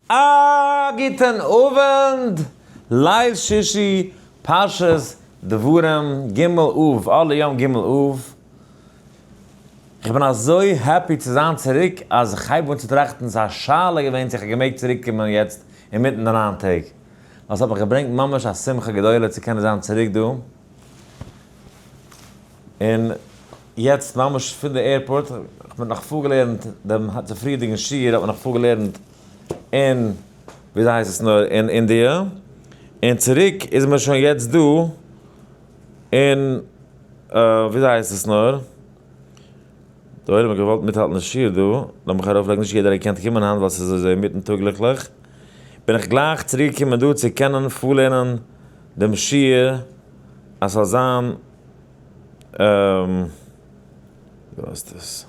א גוטען אווענט! ליל שישי פרשת דברים ג' אב, אור ליום ג' אב. איך בין אזוי happy צו זיין צוריק אז איך הייב אן צו טראכטן ס'איז א שאלה געווען צו איך האב געמעגט צוריק קומען יעצט אינמיטן די ניין טעג. ווייל ס'האט מיך געברענגט ממש א שמחה גדולה צו קענען זיין צוריק דא. און יעצט ממש פון די airport, איך בין נאך פארגעלערנט דעם צופרידיגן שיעור האט מען נאך פארגעלערנט אין, וויאזוי הייסט עס נאר, אין אינדיע, און צוריק איז מען שוין יעצט דא אין, וויאזוי הייסט עס נאר, די עולם האט געוואלט מיטהאלטן די שיעור דא, לאמיך ארויפלייגן, נישט יעדער האט געקענט קומען היינט ווייל ס'איז אזוי אינמיטן טאג גליקליך, בין איך גלייך צוריק געקומען דא צו קענען פארלערנען דעם שיעור אז ס'זאל זיין. דא האסטו עס.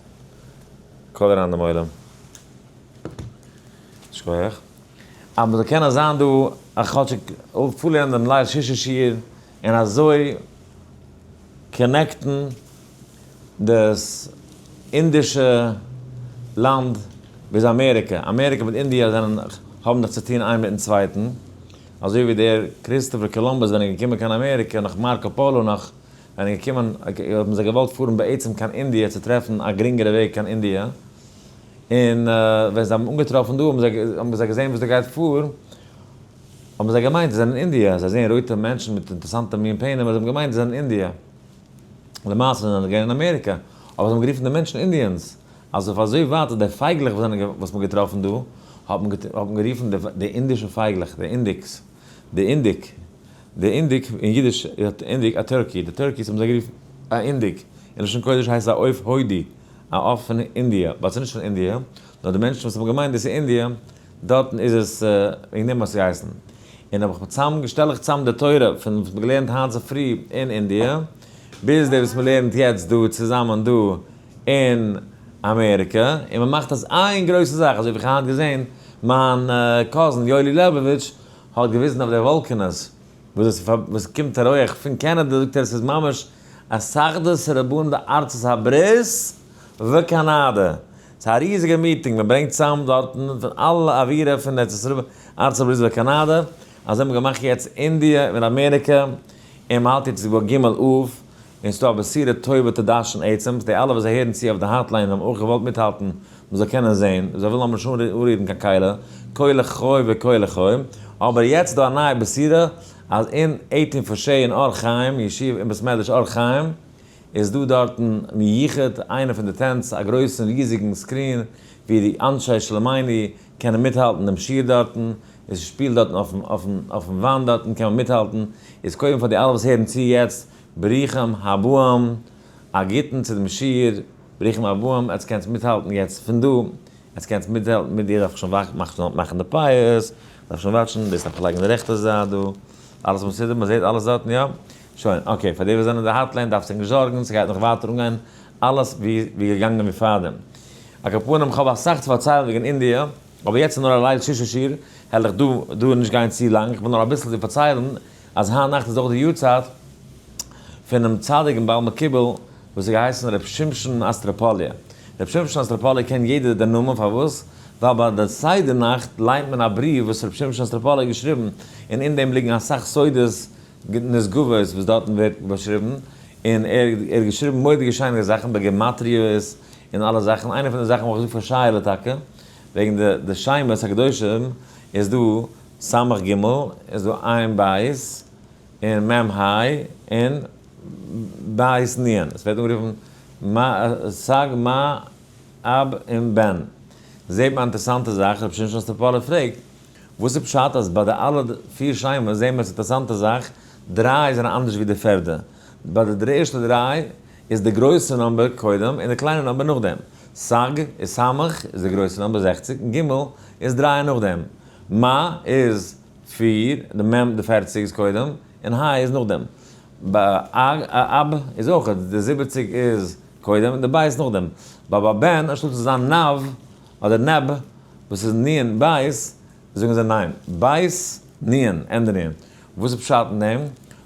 call אריין דעם עולם. שכוח. אז מ'זאל קענען זיין דא א כאטשיג פארלערנען דעם ליל שישי שיעור און אזוי connect ן דאס אינדישע לאנד ביז אמעריקע. אמעריקע מיט אינדיע זענען האבן דאך צוטון איין מיטן צווייטן. אזוי ווי דער קריסטאפער קאלומבוס ווען ער איז געקומען קיין אמעריקע נאך מארקא פאלא נאך ווען ער איז געקומען האבן זיי געוואלט פארן בעצם קיין אינדיע צו טרעפן א גרינגערע וועג קיין אינדיע און ווען זיי האבן אנגעטראפן דא האבן זיי האבן זיי געזען וואס דא גייט פאר האבן זיי געמיינט זיי זענען אין אינדיע זיי זעען רויטע מענטשן מיט אינטערעסאנטע מין פענעמער זיי האבן געמיינט זיי זענען אין אינדיע למעשה זענען זיי געווען אין אמעריקע אבער זיי האבן גערופן די מענטשן Indians. אז אויף אזוי ווייט אז די פייגלעך וואס זענען וואס מ'האט געטראפן דא, האט מען האט מען גערופן די די אינדישע פייגלעך, די אינדיקס, די אינדיק, די אינדיק, אין אידיש איז אינדיק א turkey, די turkeys האבן זיי גערופן א אינדיק, אין לשון קודש הייסט עס א עוף הודי, א עוף פון אינדיע, but ס'איז נישט פון אינדיע, נאר די מענטשן וואס האבן געמיינט דאס איז אינדיע, דארטן איז עס וועגן דעם האט עס געהייסן. און האב איך צוזאם שטעל איך צוזאם די תורה פון וואס מ'האט געלערנט היינט צופרי אין אינדיע, ביז די וואס מ'לערנט יעצט דא צוזאמען דא אין אמעריקע, און מען מאכט עס איין גרויסע זאך, אזוי ווי איך האב היינט געזען מיין cousin יואלי לעבאוויטש האט געוויזן אויף די וואלקענעס וואס וואס קומט רויעך פון קענעדע, זאגט ער עס איז ממש התאחדות רבנים דארצות הברית וקאנאדע, ס'איז א ריזיגע meeting, מען ברענגט צאם דארטן פון אלע אווירה פון ארץ ישראל, ארצות הברית וקאנאדע, אזוי האט מען געמאכט יעצט אינדיע און אמעריקע, און מען האלט יעצט ביי ג' אב. און ס'דא א בשורה טובה תדשן עצם, די אלע וואס זיי הערן צו אויף די hotline האבן אויך געוואלט מיטהאלטן מ'זאל קענען זעהן, זיי ווילן אבער נישט אנרירן קיין כלי, כה לחי וכה לחי, אבער יעצט איז דא א נייע בשורה אז אין 18 פארשעי אין אור חיים ישיבה אין בית מדרש אור חיים איז דא דארטן מיוחד איינע פון די tents א גרויסן ריזיגן screen ווי די אנשי שלומינו קענען מיטהאלטן דעם שיעור דארטן, עס שפילט דארטן אויפן וואנט דארטן קען מען מיטהאלטן, איז קודם פאר די אלע וואס הערן צו יעצט, ברוכים הבאים, א גוטן צו דעם שיעור, ברוכים הבאים, עטס קענטס מיטהאלטן יעצט פון דא, עטס קענטס מיטהאלטן מיט דיר, דארף איך שוין מאכן די פיאות, דארף שוין וואטשן, דאס דארף איך לייגן די רעכטע זייט דא, אלעס מסודר, מען זעט אלעס דארטן יא? שוין, okay, פאר די וואס זענען אין די hotline דארפסט זיך נישט זארגן, ס'גייט נאך ווייטער אנגיין אלעס ווי געגאנגען ווי פארדעם. על כל פנים, כ'האב אסאך צו פארציילן וועגן אינדיע. אבער יעצט איז נאר א ליל שישי שיעור, העל איך דא דא נישט גיין צו לאנג, איך וויל נאר אביסל דיר פארציילן אז היינט נאכט איז אויך די יארצייט פונעם צדיק און בעל מקובל וואס איז געהייסן ר' שמשון אסטראפאליע. ר' שמשון אסטראפאליע קען יעדער דער נאמען, פארוואס? ווייל ביי די סדר נאכט ליינט מען א בריוו וואס ר' שמשון אסטראפאליע האט געשריבן, און אין דעם ליגן אסאך סודות נשגבות וואס דארטן ווערט באשריבן, און ער האט געשריבן מורא'דיגע שיינע זאכן בגימטריאות און אלע זאכן, איינע פון די זאכן וואס איך זאג פאר שייעלע טאקע, וועגן די די שמות הקדושים, איז דא סמך ג', איז דא עין בית, און מ' ה', און בית נ', עס ווערט אנגערופן סג מ אב און בן. זעט מען א אינטערעסאנטע זאך, רבי שמשון אסטראפאלער פרעגט, וואס איז פשט אז ביי די אלע פיר שמות זעהן מיר עס אינטערעסאנטע זאך, דריי זענען אנדערש ווי די פערדע, ביי די ערשטע דריי איז די גרויסע number קודם און די קליינע number נאכדעם, סג איז סמך איז די גרויסע number 60 און ג' איז דריי נאכדעם, מ איז פיר, די מ' די 40 איז קודם און ה' איז נאכדעם, ביי אב איז אויך די 70 איז קודם און די בית נאכדעם, ביי ביי בן אנשטאט צו זיין נב אדער נב וואס איז נון בית, זאגן זיי ניין, בית נון, ענדע נון. וואס איז פשט אין דעם?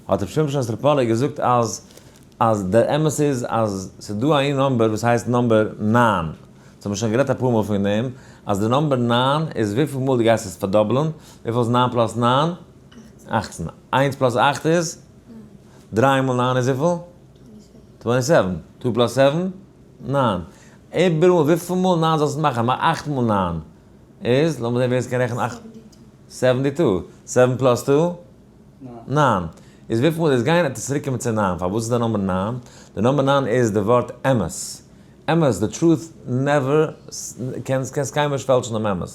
האט רבי שמשון אסטראפאלי געזאגט אז אז דער אמת איז אז ס'איז דא איין number וואס הייסט number 9, ס'האט מען שוין גערעדט אפאר מאל פון דעם, אז די number 9 איז וויפיל מאל דו גייסט עס פארדאפלען, וויפיל איז 9 plus 9? 18. 1 plus 8 איז? 3 מאל 9 איז וויפיל? 27. 2 plus 7? 9. איבעראל וויפיל מאל 9 זאלסטו מאכן? מאך 8 מאל 9 איז, לאמיר זען ווער עס קען רעכענען 8. 72. 7 plus 2? 9. איז וויפיל מאל דאס גיין וועט עס צוריק קומען צו 9. פארוואס איז די number 9? די number 9 איז די ווארט אמת. אמת, the truth never, קענסט קענסט קיינמאל נישט פעלשן דעם אמת.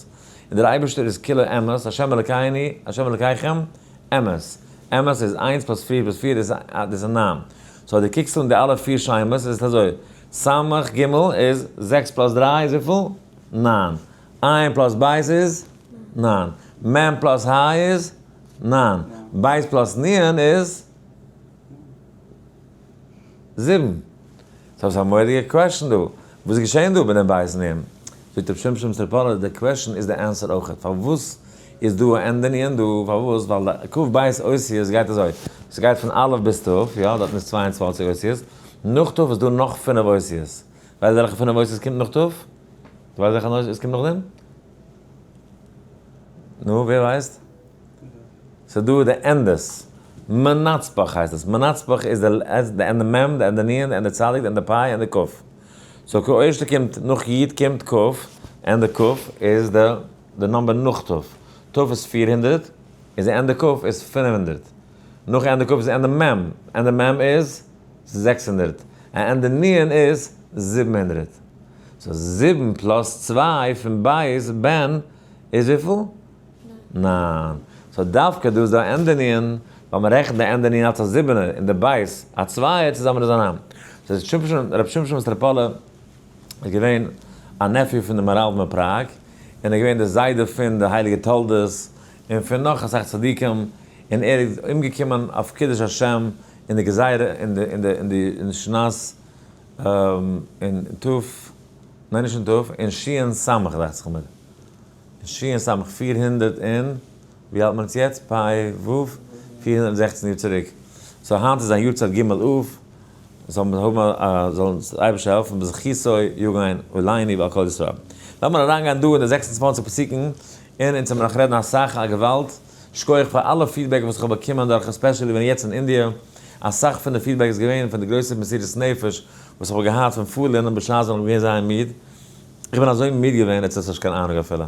און דער אייבערשטער איז כולו אמת, השם אלקינו, השם אלקיכם, אמת. אמת איז 1 plus 4 plus 4 איז דאס איז 9. so דו קוקסט אן די אלע פיר שמות, איז עס אזוי. סמך ג' איז 6 plus 3 איז וויפיל? 9. עין plus בית איז 9. מ' plus ה' איז 9. בית plus נ' איז 7. so ס'איז א מורא'דיגע question דא. וואס איז געשען דא מיט דעם בית נ'? זאגט רבי שמשון סטראפאלער, די question איז די answer אויך. פארוואס איז דא א ענדע נ' דא? פארוואס? ווייל די כ"ף בית אותיות גייט אזוי. ס'גייט פון א' ביז ת', יא, דארטן איז 22 אותיות. נאך ת' איז דא נאך 5 אותיות. ווייסט וועלכע 5 אותיות קומט נאך ת'? דו ווייסט וועלכע אותיות קומט נאכדעם? נו, ווער ווייסט? ס'איז דא די ענדעס. מנצפך הייסט עס. מנצפך איז די ענדע מ', די ענדע נ', די ענדע צדיק, די ענדע פ', ענדע ק'. so ערשטע קומט נאך י' קומט ק', ענדע ק' איז די number נאך ת'. ת' איז 400, איז די ענדע ק' איז 500. נאך ענדע ק' איז ענדע מ', ענדע מ' איז 600. און ענדע נ' איז 700. so 7 plus 2 פון בית בן איז וויפיל? 9. so דווקא דא איז דא ענדע נ', ווייל מען רעכנט די ענדע נ' אלס א זיבענער, און די בית א צווייער צוזאמען איז א 9. so רב שמשון סטראפאלער איז געווען א nephew פון די מהר"ל מפראג, און ער איז געווען די זיידע פון די הייליגע תולדות, און פון נאך אסאך צדיקים, און ער איז אומגעקומען אויף קידוש השם אין די גזירה, אין די, אין די, אין די, אין שנת, אין ת', ניין נישט אין ת', אין שין סמך דאכט זיך מיר. אין שין סמך 400 און, ווי האלט מען עס יעצט? פ' ו', 416 יאר צוריק. so היינט איז זיין יארצייט ג' אב, זאל מען האבן א, זאל אונז דער אייבערשטער העלפן בזכותו יגן עלינו ועל כל ישראל. לאמיר אריינגיין דא אין די 26 פסוקים, און אונז וועלן נאך רעדן אסאך א געוואלד. שכוח פאר אלע feedback וואס איך האב באקומען דורך especially ווען יעצט אין אינדיע. אסאך פון די feedback איז געווען פון די גרויסע מסירות נפש וואס איך האב געהאט פון פארלערנען בשעת ווען איך בין געווען זייער מיד. איך בין אזוי מיד געווען, עטס האטס נישט קיין אהנונג אפילו.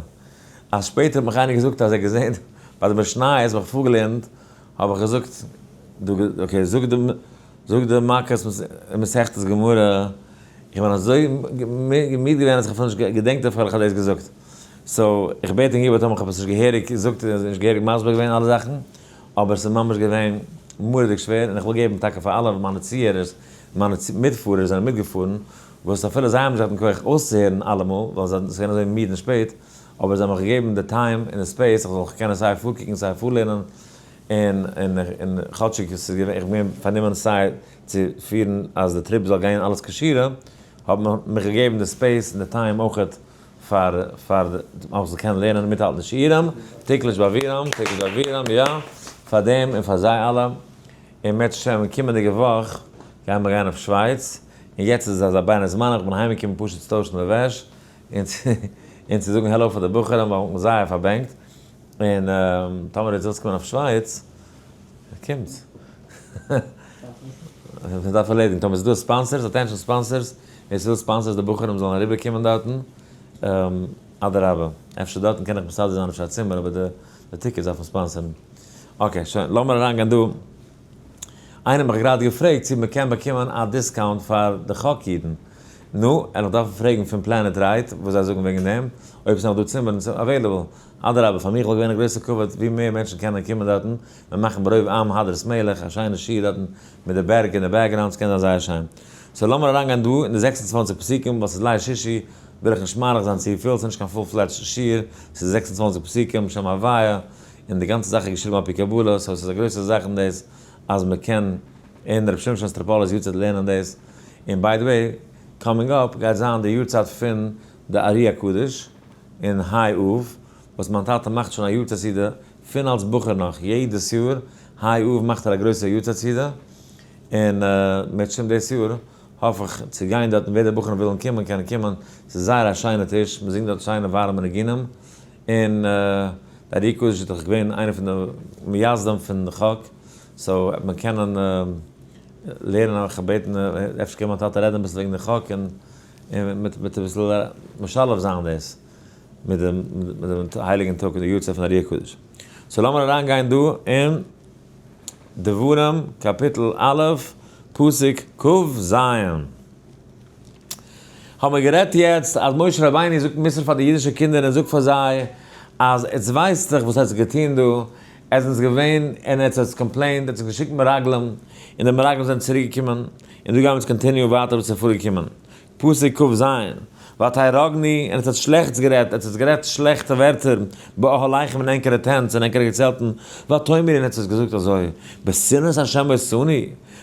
אז שפעטער האט מיך איינער געזאגט אז ער האט געזען ביי די משניות האב איך פארגעלערנט, האב איך געזאגט, דו, okay, זאג די, זאג די מכות מסכת גמרא, איך בין אזוי מיד געווען אז איך האב נישט געדענקט אויף וועלכע איך האב דאס געזאגט. so, איך בעט אין גיבער טאמער איך האב עס נישט געהעריג געזאגט און נישט געהעריג מסביר געווען אלע זאכן, אבער עס איז ממש געווען מורא'דיג שווער, און איך וויל געבן טאקע פאר אלע מיינע צוהערערס, מיינע מיטפארערס זענען מיטגעפארן, וואס אפילו זיי האבן נישט געהאט דעם כח אויסצוהערן אלעמאל, ווייל זיי זענען אזוי מיד און שפעט, אבער זיי האבן מיך געגעבן די time און די space, איך זאל קענען סיי פארקוקן סיי פארלערנען, און און און כאטשיג עס איז געווען, איך בין געווען פארנומען סיי צו פירן אז די trip זאל גיין אלעס כשורה, האט מען מיך געגעבן די space און די time אויכעט פאר פאר איך זאל קענען לערנען און מיטהאלטן די שיעורים, תקלוש באווירם, תקלוש באווירם, יא, פאר דעם און פאר זיי אלע, און מערצעשעם קומענדיגע וואך גייען מיר גיין אויף שווייץ, און יעצט איז אזא בין הזמנים, איך בין אהיימגעקומען פשוט צו טוישן די וועש, און צו און צו זאגן העלא פאר די בחורים ווייל מ'האט מיך זייער פארבענקט, און טאמער דו ווילסט קומען אויף שווייץ, קומטס. מ'דארף ערלעדיגן, טאמער ס'איז דא sponsors, attention sponsors, ווער ס'וויל sponsors די בחורים זאלן אריבער קומען דארטן, אדרבה, אפשר דארטן קען איך מסדר זיין אפשר א צימער, אבער די tickets דארף מען sponsor ן. okay, שוין, לאמיר אריינגיין דא. איינער האט מיך גראדע געפרעגט צו מ'קען באקומען א discount פאר די חק אידן. נו, ער נאך דארפן פרעגן פון Planet Ride וואס זיי זאגן וועגן דעם, אויב ס'איז נאך דא צימערן available. אדרבה, פאר מיך וואלט געווען א גרויסע כבוד ווי מער מענטשן קענען קומען דארטן, מיר מאכן ברוב עם הדרת מלך, א שיינע שיעור דארטן מיט די בערג אין די background, ס'קען זיין זייער שיין. so לאמיר אריינגיין דא אין די 26 פסוקים, ווייל ס'איז ליל שישי, וויל איך נישט מאריך זיין צופיל, ס'איז נישט קיין full fledged שיעור, ס'איז 26 פסוקים, שם הוויה, און די גאנצע זאך איז געשריבן על פי קבלה, so ס'איז א גרויסע זאך אין דאס אז מ'קען אין ר' שמשון סטראפאלער'ס יארצייט לערנען דאס, און by the way, coming up גייט זיין די יארצייט פון די ארי הקדוש אין ה' אב, וואס מיין טאטע מאכט שוין א יארצייט סעודה פון אלס בחור נאך, יעדעס יאר ה' אב מאכט ער א גרויסע יארצייט סעודה, און מערצעשעם דאס יאר האף איך צו גיין דארטן, ווער די בחורים ווילן קומען קענען קומען, ס'איז זייער א שיינע טיש, מ'זינגט דארט שיינע ווארעמע ניגונים, און די ארי הקדוש איז דאך געווען איינער פון די מייסדים פון די חק, so וועט מען קענען לערנען, איך האב געבעטן אפשר קען מיין טאטע רעדן אביסל וועגן די חק און מיט אביסל משלב זיין דאס מיט דעם הייליגן טאג און די יארצייט פון ארי הקדוש. so לאמיר אריינגיין דא אין דברים קאפיטל א' פסוק כ ז. האבן מיר גערעדט יעצט אז משה רבינו זאגט מוסר פאר די אידישע קינדער און זאגט פאר זיי אז עטס ווייסט דאך וואס עטס האט געטון דא, עטס זענטס געווען און עטס האטס complained, עטס האט געשיקט מרגלים און די מרגלים זענען צוריק געקומען, און דא גייען מיר יעצט continue ווייטער וואס איז פארגעקומען. פסוק כ ז, ותרגנו, און עטס האט שלעכטס גערעדט, עטס האט גערעדט שלעכטע ווערטער, באהליכם אין ענקערע tents, אין ענקערע געצעלטן, ותאמרו, און עטס האט געזאגט אזוי, בשנאת השם אותנו,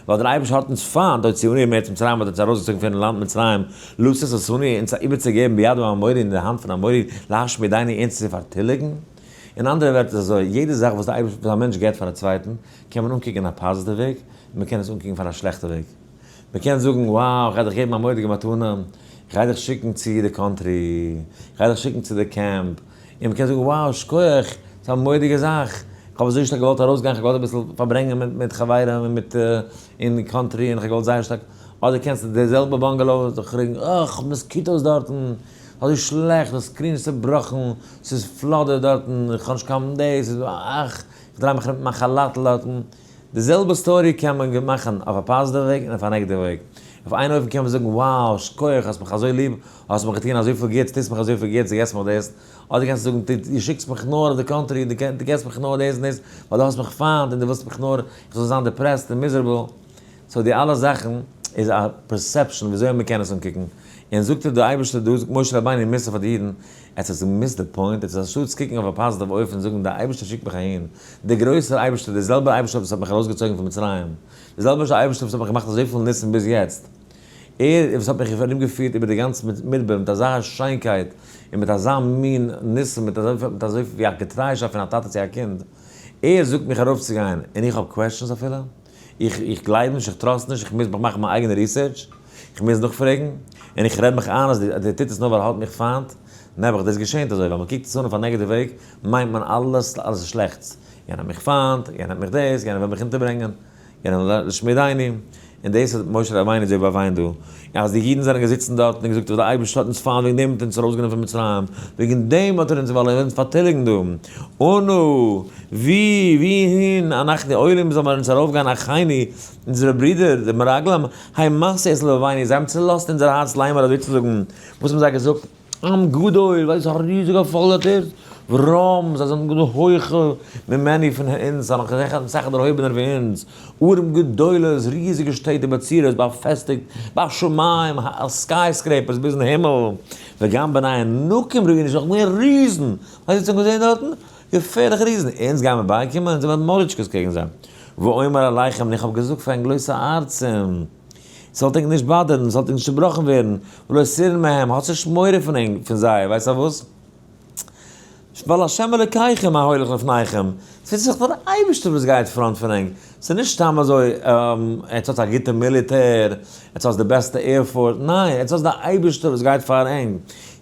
ווייל דער אייבערשטער האט אונז פיינט, הוציאנו מארץ מצרים האט אונז ארויסגעצויגן פון לאנד מצרים, לתת אותנו, אונז איבערצוגעבן ביד האמורי אין די האנט פון אמורי, להשמידנו, אונז צו פארטיליגן. אין אנדערע ווערטער איז אזוי, יעדע זאך וואס א מענטש געבט פאר א צווייטן, קען מען אנקוקן אין א positive וועג, און מען קען עס אנקוקן פאר א שלעכטע וועג. מען קען זאגן, wow, איך גיי דיך געבן א מורא'דיגע מתנה, איך גיי דיך שיקן צו די country, איך גיי דיך שיקן צו די קעמפ, און מען קען זאגן, wow, שכוח, ס'איז א מורא'דיגע זאך, איך האב אזוי שטארק געוואלט ארויסגיין, איך האב געוואלט אביסל פארברענגען מיט חברים און מיט אין country, און איך האב געוואלט זייער שטארק, אדער קענסטו די זעלבע bungalow זיך רעגן, אה, איך האב mosquitoes דארטן, אזוי שלעכט, די screen איז צובראכן, ס'איז flooded דארטן, איך האב נישט קיין דאס, אך, איך דריי מיך ארום מיט מיין כאלאטל דארטן. די זעלבע story קען מען מאכן אויף א positive וועג און אויף א negative וועג. אויף איין אופן קען מען זאגן, wow, שכוח, האסט מיך אזוי ליב, האסט מיך געטון אזויפיל גוטס, טוסט מיך אזויפיל גוטס, דו געבסט מיך דאס. אדער קענסטו זאגן, דו שיקסט מיך נאר אויף די country, דו געבסט מיך נאר דאס און דאס, ווייל דו האסט מיך פיינט און דו ווילסט מיך נאר איך זאל זיין depressed און miserable. so די אלע זאכן איז א perception וויאזוי מען קען עס אנקוקן. און זאגט דער אייבערשטער דא, זאגט משה רבינו מוסר פאר די אידן, עטס האטס גע miss ט די point, עטס אנשטאטס קוקן אויף א positive אופן און זאגן דער אייבערשטער שיקט מיך אהין, דער גרויסער אייבערשטער, דער זעלבער אייבערשטער וואס האט מיך ארויסגעצויגן פון מצרים, דער זעלבער אייבערשטער וואס האט מיך געמאכט אזויפיל ניסים ביז יעצט, ער וואס האט מיך ארומגעפירט איבער די גאנצע מדבר מיט אזא שיינקייט און מיט אזא מין ניסים, מיט אזוי ווי א געטריישאפט פון א טאטע צו א קינד, ער זאגט מיך ארויפצוגיין און איך האב questions אפילו? איך איך גלייב נישט, איך trust נישט, איך מוז מיך מאכן מיין אייגענע research, איך מוז נאכפרעגן, און איך רעד מיך איין אז דער טוט עס נאר ווייל ער האט מיך פיינט, נעבעך דאס געשענט אזוי, ווייל מען קוקט עס אן אויף א negative וועג, מיינט מען אלעס אלעס איז שלעכטס, יענער האט מיך פיינט, יענער האט מיך דאס, יענער וויל מיך אונטערברענגען, יענער להשמידנו, און דאס האט משה רבינו אזוי באוויינט דא, אז די אידן זענען געזיצן דארט און געזאגט אז דער אייבערשטער האט אונז פיינט וועגן דעם האט ער אונז ארויסגענומען פון מצרים, וועגן דעם האט ער אונז ווייל ער וויל אונז פארטיליגן דא, אנא, ווי, וואוהין, אנחנו עולים זאל מען אונז ארויפגיין אחינו, אונזערע ברידער, די מרגלים, המסו את לבבנו, זיי האבן צולאזט אונזער הארץ לאמר אזוי צו זאגן, וואס האבן זיי געזאגט, עם גדול, ווייל ס'איז א ריזיגע פאלק דארט איז, ורם, זיי זענען גאר הויכע, ממנו פון אונז, זיי זענען אסאך דערהויבענער ווי אונז, ערים גדולות, ריזיגע שטעט ובצורות, באפעסטיגט, בשמים, skyscrapers ביזן הימל, וגם בני ענקים ראינו, ס'איז נאך מער ריזן, האסט דאס געזען דארטן? געפערליכע ריזן, אונז גיימער בייקומען? אונז זעמער מאליטשקעס קעגן זיי. ואומר אליכם, און איך האב געזאגט פאר ענק גרויסע הארצים, ס'זאלט ענק נישט bother ן, ס'זאלט ענק נישט צובראכן ווערן, ולא תיראו מהם, האטס נישט מורא פון ענק, פון זיי, ווייסט פארוואס? ווייל השם אלוקיכם ההולך לפניכם, ס'איז דאך דער אייבערשטער וואס גייט front פון ענק, ס'איז נישט סתם אזוי, עטס האטס א גוטע מיליטער, עטס האטס די בעסטע air force, ניין, עטס האטס די אייבערשטער וואס גייט פאר ענק,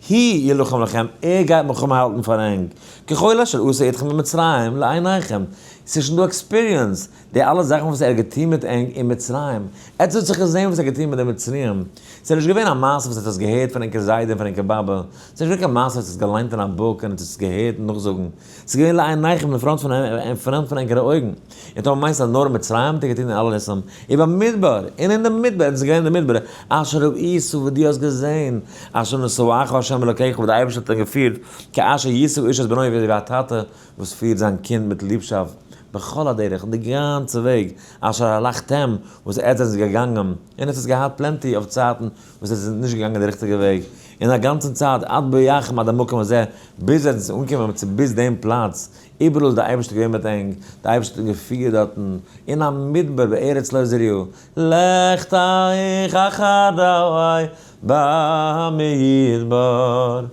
הוא ילחם לכם, ער גייט מלחמה האלטן פאר ענק, ככל אשר עשה אתכם במצרים לעיניכם, ס'איז שוין דא experience, די אלע זאכן וואס ער האט געטון מיט ענק אין מצרים, עטס האט זיך געזען וואס ער האט געטון מיט די מצריים, ס'איז נישט געווען א מעשה וואס עטס האטס געהערט פון ענקער זיידע און פון ענקער באבע, ס'איז נישט געווען קיין מעשה וואס עטס האטס געליינט אין א book און עטס האטס געהערט נאכזאגן, ס'איז געווען לעיניכם אין front פון אין front פון ענקערע אויגן, און טאמער מיינסטו אז נאר אין מצרים האט ער געטון די אלע ניסים, ובמדבר, און אין די מדבר, עטס זענט געווען אין די מדבר, אשר ראית וואס דו האסט געזען, אשר נשאך ה' אלוקיך וואס דער אייבערשטער האט דיך געפירט, כאשר ישא איש את בנו ווי א טאטע וואס פירט זיין קינד מיט ליבשאפט, בכל הדרך, די גאנצע וועג, אשר הלכתם, וואס עטס זענט געגאנגען, און עטס האט געהאט plenty אוו צייטן וואס עטס זענט נישט געגאנגען די ריכטיגע וועג, און א גאנצן צייט, עד בואכם עד המקום הזה, ביז עטס זענט אנגעקומען צו ביז דעם פלאץ, איבעראל איז דער אייבערשטער געווען מיט ענק, דער אייבערשטער האט ענק געפירט דארטן, אין א מדבר בארץ לא זרועה, לכתך אחרי במדבר,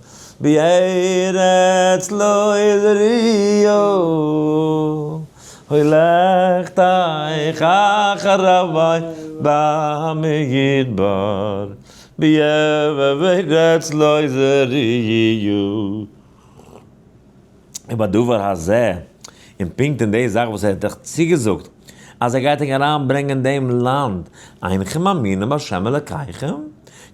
בארץ לא זרועה, הולכתך. דרך אחרי במדבר בארץ לא זרועה. ובדבר הזה, און פונקט אין די זאך וואס ער האט דיך צוגעזאגט אז ער גייט ענק אריינברענגען דעם לאנד, אינכם מאמינים בהשם אלקיכם?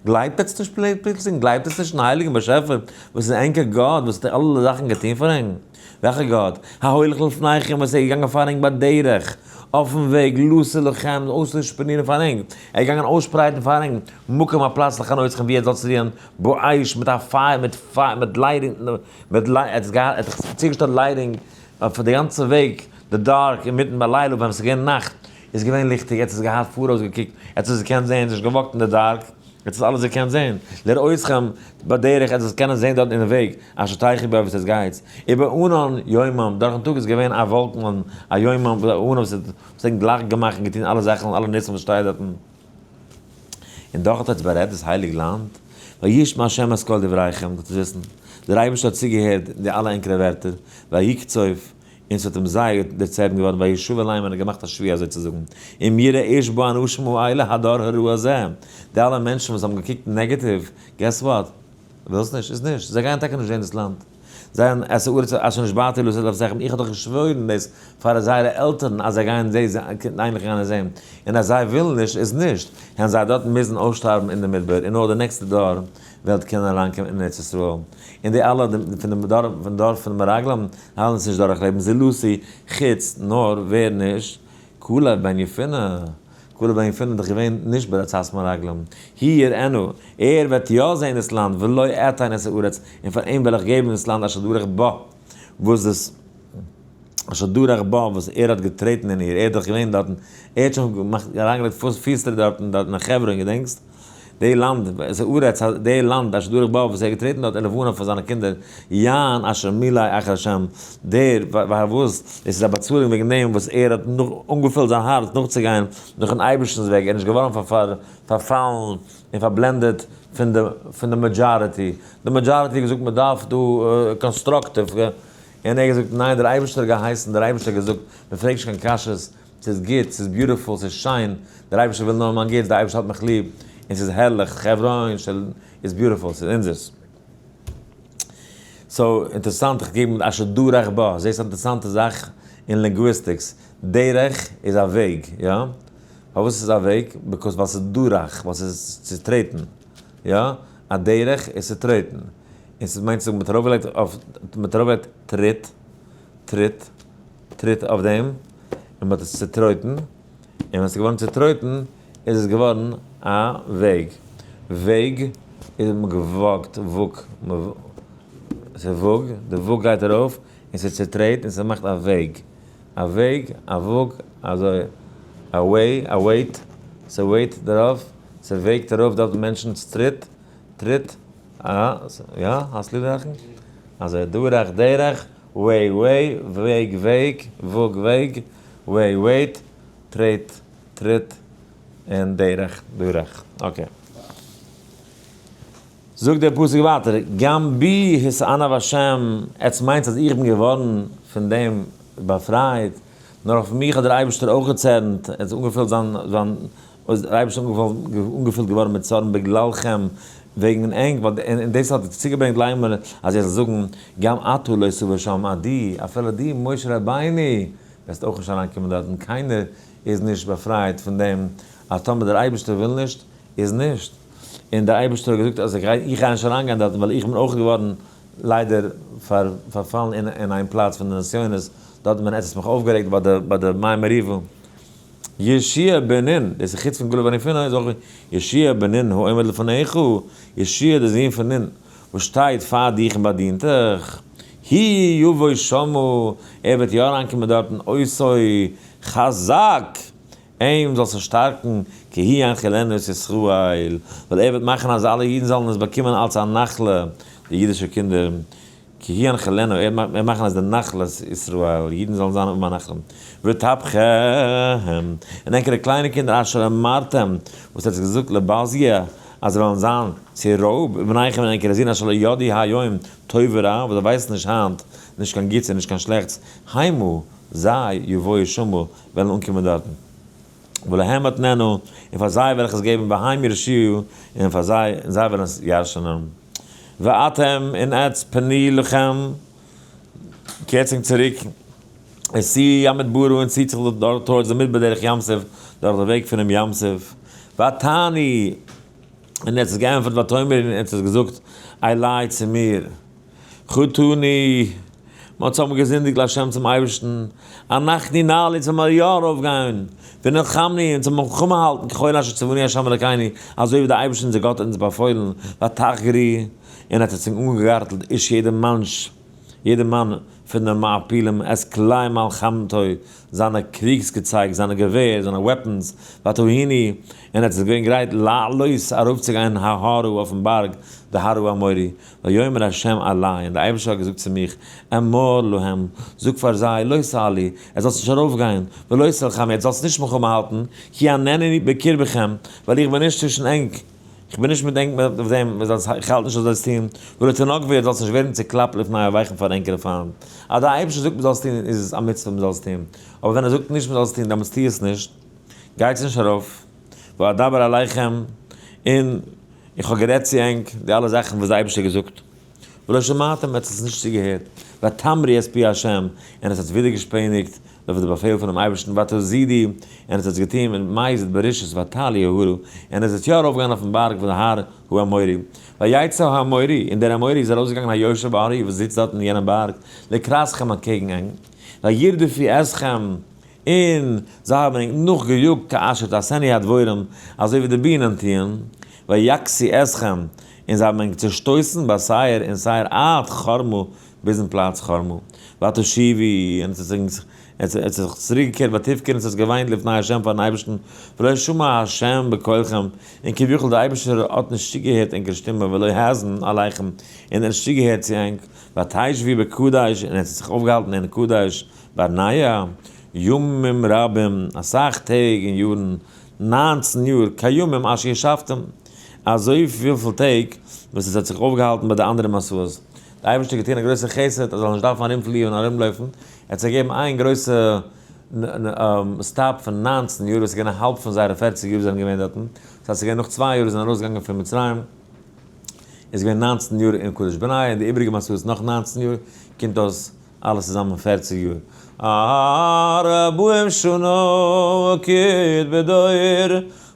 גלייבט עטס נישט פלוצלינג? גלייבט עטס נישט אין הייליגן באשעפער וואס איז ענקער גאט וואס האט אלע זאכן געטון פאר ענק? וועלכע גאט? ההולך לפניכם וואס איז געגאנגען פאר ענק בדרך, אויפן וועג, לתור לכם, אויסצושפאנירן פאר ענק, ער איז געגאנגען אויסשפרייטן פאר ענק, מקום א פלאץ לחנותכם ווי עטס זאלטס רוען, באש מיט א פייער, מיט פייער, מיט lighting, מיט light, ער האט געהאט, ער האט צוגעשטעלט lighting פאר די גאנצע וועג, די dark אינמיטן בלילה ווען עס איז געווען נאכט, איז געווען ליכטיג, עטס האט געהאט פאראויס געקוקט, עטס האט געקענט זען, נישט גע walk ט אין די dark, עטס האט אלעס געקענט זען, לראותכם בדרך, עטס זאלט קענען זען דארט אין די וועג, אשר תלכו בו וואס עטס גייטס, ובענן יומם, דורכן טאג איז געווען א וואלקן, א יומם, ענן וואס האט גלייך געמאכט און געטון אלע זאכן, אלע ניסים וואס שטייט דארטן. און דאך האט עטס בארעדט דאס הייליג לאנד, וישמע ה' את כל דבריכם, זאלט איר וויסן, דער אייבערשטער האט צוגעהערט די אלע ענקערע ווערטער, ויקצוף, און ס'האט אים זייער דערצערנט געווארן, וישבע לאמר, און ער האט געמאכט א שבועה אזוי צו זאגן, אם יראה איש באנשים האלה הדור הרע הזה, די אלע מענטשן וואס האבן געקוקט negative, guess what, ווילסט נישט, איז נישט, זיי גייען טאקע נישט זען דאס לאנד. זיי האבן את הארץ אשר נשבעתי לתת לאבותיכם, איך האב דאך געשוואוירן דאס פאר זייערע עלטערן אז זיי גייען דאס איינליך גיין זען, און אז זיי ווילן נישט איז נישט, העלן זיי דארטן מוזן אויסשטארבן אין די מדבר, און נאר די נעקסטע דור וועלט קענען אריינקומען אין ארץ ישראל, און די אלע פון דעם דור פון דור פון מרגלים העלן עס נישט דורכלעבן, זולתי חוץ נאר ווער נישט כלב בן יפונה. כלב בן יפונה איז דאך געווען נישט ביי די עצת מרגלים, הוא יראנה, ער וועט יא זען דאס לאנד, ולו אתן את הארץ, און פאר אים וועל איך געבן דאס לאנד אשר דרך בה, וואס דאס אשר דרך בה, וואס ער האט געטרעטן אין איר, ער איז דאך געווען דארטן, ער האט שוין געמאכט, אריינגעלייגט פיסטריט דארטן, דארטן אין חברון, געדענקסט? די לאנד, את הארץ, די לאנד אשר דרך בה, וואס ער האט געטרעטן דארט, ולבניו פאר זיינע קינדער, יען אשר מילא אחר השם, דער, פארוואס, דאס איז א באצאלונג וועגן דעם וואס ער האט נאך אנגעפילט זיין הארץ נאכצוגיין נאכן אייבערשטנ'ס וועג, ער איז נישט געווארן פארפאלן און פארבלענדעט פון די פון די majority, די majority האט געזאגט מען דארף דא constructive, און ער האט געזאגט ניין דער אייבערשטער האט געהייסן, דער אייבערשטער האט געזאגט, מען פרעגט נישט קיין קשיות, ס'איז גוט, ס'איז beautiful, ס'איז שיין, דער אייבערשטער וויל נאר מיין גוטס, דער אייבערשטער האט מיך ליב, און ס'איז הערליך, חברון איז beautiful, ס'איז אונזערס. so, אינטערעסאנט, איך געב אשר דרך בה, זעסט א אינטערעסאנטע זאך אין linguistics, דרך איז א וועג, יא? פארוואס איז א וועג? because ווייל ס'איז דרך, ווייל ס'איז צוטרעטן, יא? א דרך איז צוטרעטן, און ס'מיינט צו זאגן מ'האט ארויפגעלייגט אויף, מ'האט ארויפגעלייגט טריט, טריט, טריט אויף דעם, און מ'האט עס צוטרויטן, און ווען ס'איז געווארן צוטרויטן איז עס געווארן א וועג. וועג איז מען געוואגט, וואג, ס'איז וואג, די וואג גייט ארויף און ס'צוטרעט און ס'מאכט א וועג. א וועג, א וואג, אזוי, א וועי, א weight, ס' weigh ט דערויף, ס'וועגט ארויף דארט מענטשנ'ס טריט, טריט, א, יא? האסט ליב זאכן? אזוי, דרך, דרך, way, way, וועג, וועג, וואג, וועג, way, weight, טרעט, טריט, און דרך, דורך. okay. זאגט דער פסוק ווייטער, גם בי התענב השם, עטס מיינטס אז איך בין געווארן פון דעם באפרייט, נאר אויף מיך האט דער אייבערשטער אויך געצערנט, ער האט אנגעפילט זיין, זיין, איז דער אייבערשטער אנגעפילט געווארן מיט צארן בגללכם, וועגן ענק, און דאס האט צוגעברענגט לאמר אז ער זאל זאגן, גם אתה לא תבוא שם, אז דו, אפילו דו, משה רבינו, וועסט אויך נישט אריינקומען דארטן, קיינער איז נישט באפרייט פון דעם, אז טאמער דער אייבערשטער וויל נישט, איז נישט. און דער אייבערשטער האט געזאגט אז איך גיי נישט אריינגיין דארטן, ווייל איך בין אויך געווארן ליידער פארפאלן אין איין פלאץ פון די נסיונות, דארט ווען עטס האט מיך אויפגערעגט ביי די מי מריבה. יהושע בן נון, דאס איז חוץ פון כלב בן יפונה, איז אויך יהושע בן נון העומד לפניך, יהושע דער זון פון נון, וואס שטייט פאר דיך און באדינט דיך, הוא יבוא שמה, ער וועט יא אריינקומען דארטן, אותו חזק, אים זאלסטו שטארקן, כי הוא ינחלנו את ישראל, ווייל ער וועט מאכן אז אלע אידן זאלן עס באקומען אלס א נחלה, די אידישע קינדער. כי הוא ינחלנו, ער וועט מאכן אז די נחלת ישראל, אידן זאלן זיין אויף נחלה. וטפכם, און ענקערע קליינע קינדער אשר אמרתם, וואס עטס געזאגט לבזיה, אז זיי וועלן זיין צו רויב, ובניכם און ענקערע זין אשר לא ידעו היום טוב ורע, וואס זיי ווייסן נישט היינט, נישט קיין גוטס און נישט קיין שלעכטס, המה, זיי, יבואו שמה, וועלן אנקומען דארטן. ולהם אתננו, און פאר זיי וועל איך עס געבן והם יירשוהו, און פאר זיי, און זיי וועלן עס ירש'נען. ואתם, און עטץ, פנו לכם, קערטס ענק צוריק, וסעו המדברה, און ציט זיך דארט towards די מדבר דרך ים סוף, דורך די וועג פונעם ים סוף. ותענו, און עטץ האט געענטפערט ותאמרו, און עטץ האט געזאגט, אלי צו מיר. חטאנו, מ'האט צוזאמען געזינדיגט לה' צום אייבערשטן, אנחנו נעלה אונז וועלן מיר יא ארויפגיין, ונלחמנו אונז וועלן מלחמה האלטן ככל אשר צוונו ה' אלקינו, אזוי ווי דער אייבערשטער אונזער גאט האט אונז באפוילן, ותחגרו, און האט עס אנגעגארטלט איש יעדער מענטש, יעדער מאן פון די מעפילים, את כלי מלחמתו, זיינע קריגס געצייג, זיינע געווער, זיינע weapons, ותהינו, און עס איז געווען גרייט לעלות ארויפצוגיין ההרה אויפן בארג, די הר האמורי, ויאמר ה' אלי, און דער אייבערשטער האט געזאגט צו מיך, אמור להם, זאג פאר זיי, לא תעלו, עטס זאלטס נישט ארויפגיין, ולא תלחמו, עטס זאלטס נישט מלחמה האלטן, כי אינני בקרבכם, ווייל איך בין נישט צווישן ענק, איך בין נישט מיט ענק אויף דעם, איך האלט נישט אז זאלסט טון, ולא תנגבו, עטס זאלטס נישט ווערן צוקלאפט לפני אויביכם פאר ענקערע פיינט. אז דער אייבערשטער זאגט מען זאל עס טון, איז עס א מצוה מען זאל עס טון, אבער ווען ער זאגט נישט מען זאל עס טון, דעמאלטס טו עס נישט, גייטס נישט ארויף, ואדבר אליכם, און איך האב גערעדט צו ענק די אלע זאכן וואס דער אייבערשטער האט געזאגט, ולא שמעתם, עטס האט עס נישט צוגעהערט, ותמרו את פי ה', און עטס האט ווידערגעשפעניגט אויף די באפעל פונעם אייבערשטן, ותזידו, און עטס האט געטון מיט מזיד ברשעות, ותעלו ההרה, און עטס זענט יא ארויפגעגאנגען אויפן בארג פון הר האמורי, ויצא האמורי, און דער אמורי איז ארויסגעגאנגען היושב בהר וואס זיצט דארט אין יענעם בארג, לקראתכם אנטקעגן ענק, וירדפו אתכם, און זיי האבן ענק נאכגעיאגט כאשר תעשינה הדבורים, אזוי ווי די בינען טוען, ויכסו אתכם, און זיי האבן ענק צעשטויסן בשעיר אין שעיר עד חרמה, ביזן פלאץ חרמה, ותשובו, און עס האט זיך צוריקגעקערט ותבכו און עס האט געוויינט לפני ה' פארן אייבערשטן, ולא שמע ה' בקולכם, און כביכול דער אייבערשטער האט נישט צוגעהערט ענקער שטימע, ולא האזין אליכם, און ער האט נישט צוגעהערט צו ענק, ותשבו בקדש, און עס האט זיך אויפגעהאלטן אין קדש ברנע, ימים רבים, אסאך טעג און יארן, 19 יאר, כימים אשר ישבתם, אזוי וויפיל טעג וואס עס האט זיך אויפגעהאלטן ביי די אנדערע מסעות. דער אייבערשטער האט געטון א גרויסע חסד אז זאל נישט דארפן ארומפליען און ארומלויפן, ער האט זיי געגעבן איין גרויסע stop פון 19 יאר וואס איז געווען א האלב פון זייערע 40 יאר זענען געווען דארטן, דאס הייסט ס'איז געווען נאך צוויי יאר זענען ארויסגעגאנגען פון מצרים, איז געווען 19 יאר אין קדש ברנע און די איבעריגע מסעות נאך 19 יאר, קומט אויס אלעס צוזאמען 40 יאר. ארבעים שנה אקוט בדור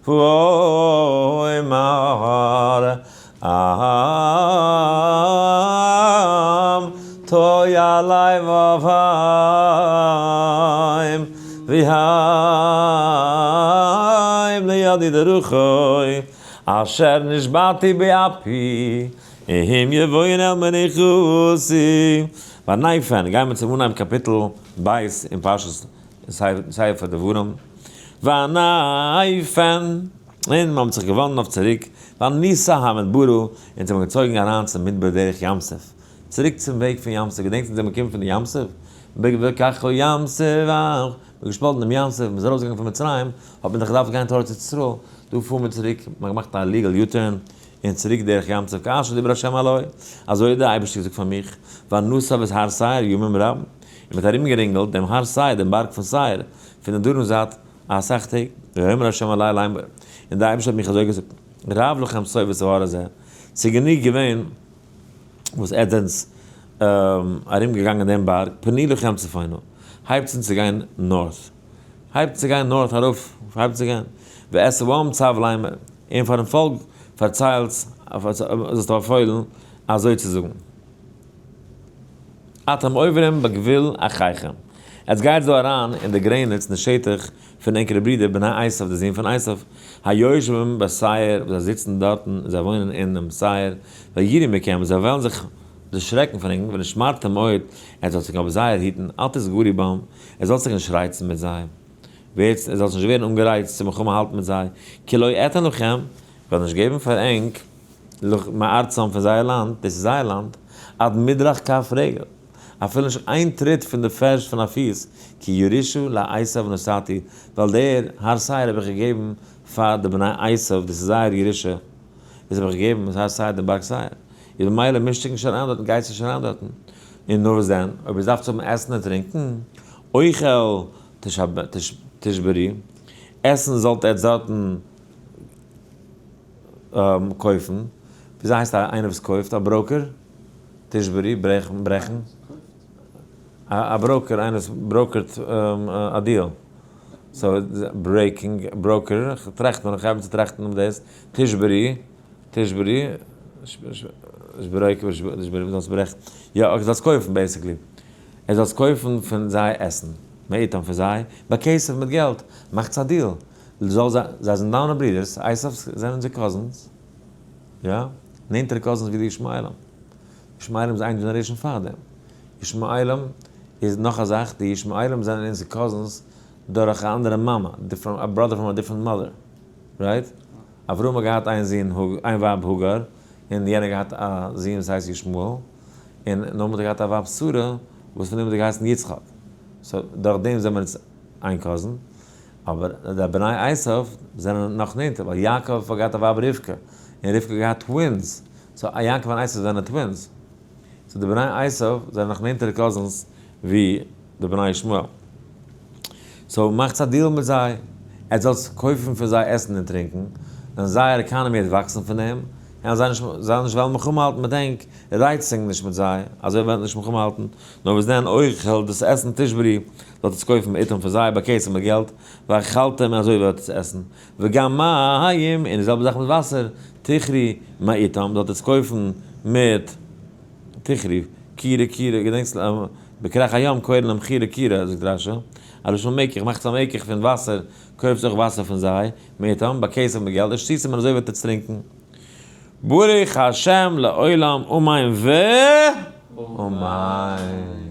ואומר עם תוהא לבבם והם לידי דרכי אשר נשבעתי באפי הם יבואון אל מנוחתי. ונפן, גייען מיר צום אנהייב קאפיטל ב' אין פרשת ספר דברים. ונפן, און מ'האט זיך געוואנדן אויף צוריק, ונסע המדברה, און זיי האבן געצויגן אריין צום מדבר דרך ים סוף, צוריק צום וועג פון ים סוף, געדענקט אונז זענען געקומען פון די ים סוף, וככה ים סוף, מ'האט געשפאלטן דעם ים סוף, מ'איז ארויסגעגאנגען פון מצרים, האט מען דאך געדארפט גיין towards ארץ ישראל, דא פארן מיר צוריק, מ'האט געמאכט א legal U-turn, און צוריק דרך ים סוף כאשר דיבר השם אלי, אזוי האט דער אייבערשטער געזאגט פאר מיך, ונסב את הר שעיר ימים רבים, און מ'האט ארומגערינגלט דעם הר שעיר, דעם בארג פון שעיר, פון די דרום זייט, אסאך טעג, ויאמר השם אלי לאמר, און דער אייבערשטער האט מיך אזוי געזאגט, רב לכם סובב את ההר הזה, ס'איז גענוג געווען וואס עטס זענטס ארומגעגאנגען דעם בארג, פנו לכם צפונה, הייבטס אן צו גיין north, הייבט צו גיין north ארויף, הייבט צו גיין, ואת העם צו לאמר, און פארן פאלק פארציילטס, זאלסטו באפוילן אזוי צו זאגן. אתם עוברים בגבול אחיכם. עטס גייטס דא אריין אין די גרעניץ, אין די שטח פון ענקערע ברידער בני עשיו, די זין פון עשיו, היושבים בשעיר, וואס זיי זיצן דארטן און זיי וואוינען אינעם שעיר, ויראו מכם, זיי וועלן זיך דערשרעקן פון ענק, ונשמרתם מאוד, עטס זאלט זיך אבער זייער היטן, אל תתגרו בם, עטס זאלט זיך נישט רייצן מיט זיי. ווערטס, עטס זאלט נישט ווערן אנגערייצט צו מלחמה האלטן מיט זיי, כי לא אתן לכם, איך וועל נישט געבן פאר ענק, מארצם פון זייער לאנד, דאס איז זייער לאנד, עד מדרך כף רגל, אפילו נישט איין טריט פון די פערשט פון א פיס, כי ירושה לעשו נתתי, ווייל דער הר שעיר האב איך געגעבן פאר די בני עשו, דאס איז זייער ירושה, דאס האב איך געגעבן, הר שעיר דעם בארג שעיר. איז ממילא מישט זיך נישט אריין דארטן, גייטס נישט אריין דארטן. און נאר וואס דען, אויב עס דארף צו האבן עסן און טרינקען, אוכל תשברי. עסן זאלט עטס דארטן קויפן. וויאזוי הייסט איינער וואס קויפט? א broker? תשברי, ברעכן, ברעכן. א broker, איינער וואס broker ט א deal. So, breaking, broker, איך טראכט נאר, איך הייב אן צו טראכטן אויף דאס. תשברי, תשברי, זאלסט ברעכן. יא, okay, זאלסט קויפן basically. ער זאלסט קויפן פון זיי עסן. מתם פון זיי, בכסף מיט געלט. מאכטס א deal. זאל זיי, זיי זענען דיינע ברידערס, עשיו זענען זיי cousins. יא? נענטערע cousins ווי די ישמעאלים. ישמעאלים איז איין generation פאר דעם. ישמעאלים איז נאך א זאך, די ישמעאלים זענען אונזערע cousins דורך א אנדערע מאמע, different, a brother from a different mother. Right? אברהם האט געהאט איין זון, איין ווייב הגר, און יענער געהאט א זון וואס הייסט ישמעאל, און נאכדעם האט ער געהאט א ווייב שרה, וואס פון דעם האט ער געהייסן יצחק. So, דורך דעם זענען מיר אונז איין cousin. אבער די בני עשיו זענען נאך נענטער, ווייל יעקב האט געהאט א ווייב רבקה, און רבקה האט געהאט twins. So, יעקב און עשיו זענען twins. So, די בני עשיו זענען נאך נענטערע cousins ווי די בני ישמעאל. So, מאכטס א deal מיט זיי. ער זאל קויפן פאר זיי עסן און טרינקען. און זייער economy וועט וואקסן פון דעם. און זיי נישט, זיי נישט וועלן מלחמה האלטן מיט ענק, רייצן נישט מיט זיי. אזוי וועלן נישט מלחמה האלטן. נאר וואס דען אוכל דאס עסן תשברי, זאלט עס קויפן מתם פאר זיי, בכסף מיט געלט. ואכלתם, אזוי וועט עס עסן. וגם מים, און די זעלבע זאך מיט וואסער, תכרי מתם, זאלט עס קויפן מיט תכרי, כירה כירה, געדענקסט, בכרך הים קורין להם כירה כירה, זאגט רש"י. א לשון מקח, מאכט א מקח פון וואסער, קויפט זיך וואסער פון זיי, מתם, בכסף מיט געלט, ושתיתם און אזוי וועט עס טרינקען. ברוך השם לעולם, אמן ו... אמן.